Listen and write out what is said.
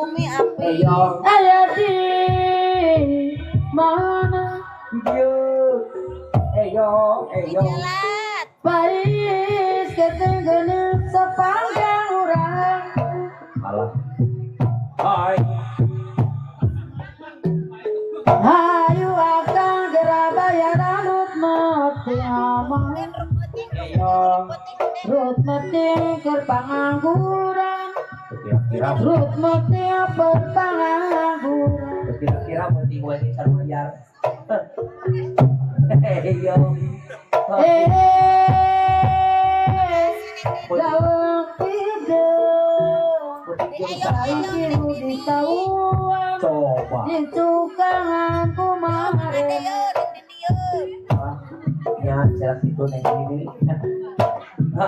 Umi api. Eyo. Aya di mana? Dieu. Eyo, eyo. Jalan. Pais ketenggene sepanjang urang. Alah. Hai. Hayu akang gera bayaran rut mati amang. Den ruputing, Eyo. ruputing, Den. Rut mati keur pangangguran. Kira-kira Rut mati pangangguran. Kira-kira penting wae can bayar. Eyo. Eh, daun hideung. Saiki nu ditauan. Coba. Di tukangan Ada kumaha. Yo, den dieu. Ya, jelas itu neng ini.